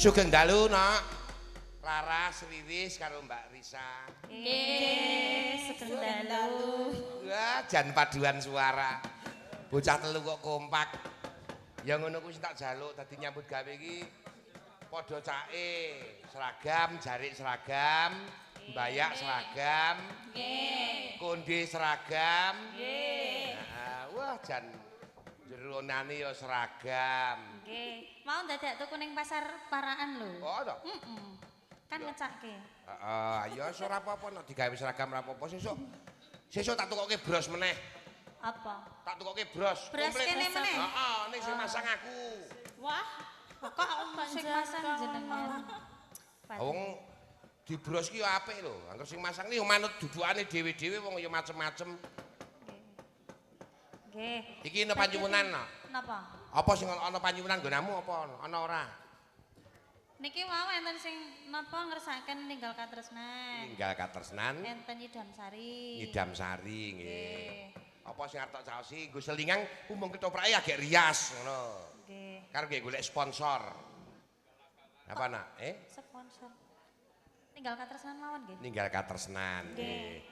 Sugeng dalu, Nak. Laras, Riris karo Mbak Risa. Nggih, sugeng dalu. Wah, jan paduan suara. Bocah telu kok kompak. Ya ngono kuwi sing tak jaluk, dadi nyambut gawe iki padha cake, seragam, jarik seragam, mbayak seragam, Nggih. Konde seragam. Nggih. Nah, wah, jan jeronane ya seragam. Nggih. Mau dadak tuku ning pasar Paraan lho. Oh, toh? Heeh. Kan ngecake. Heeh, ya wis ora apa-apa nek digawe seragam ora apa-apa sesuk. Sesuk tak tukoke bros meneh. Apa? Tak tukoke bros. Bros komplit. kene meneh? Heeh, ning sing masang aku. Wah, kok sing masang jenengan? Wong di bros ki ya apik lho. Angger sing masang ni yo manut dudukane dhewe-dhewe, wong ya macem-macem. Nggih. Iki ana panyuwunan no. Napa? Apa sing ana panyuwunan nggonamu apa ana ora? Niki wau enten sing napa ngersakaken Ninggal Katresnan. Ninggal Katresnan. Enten Nyidam Sari. Nyidam Sari nggih. Nggih. Apa sing arep tak caosi nggo selingang umum ketoprake agek rias ngono. Nggih. Karo nggih golek sponsor. Apa, Nak? Eh? Sponsor. Ninggal Katresnan mawon nggih. Ninggal Katresnan nggih.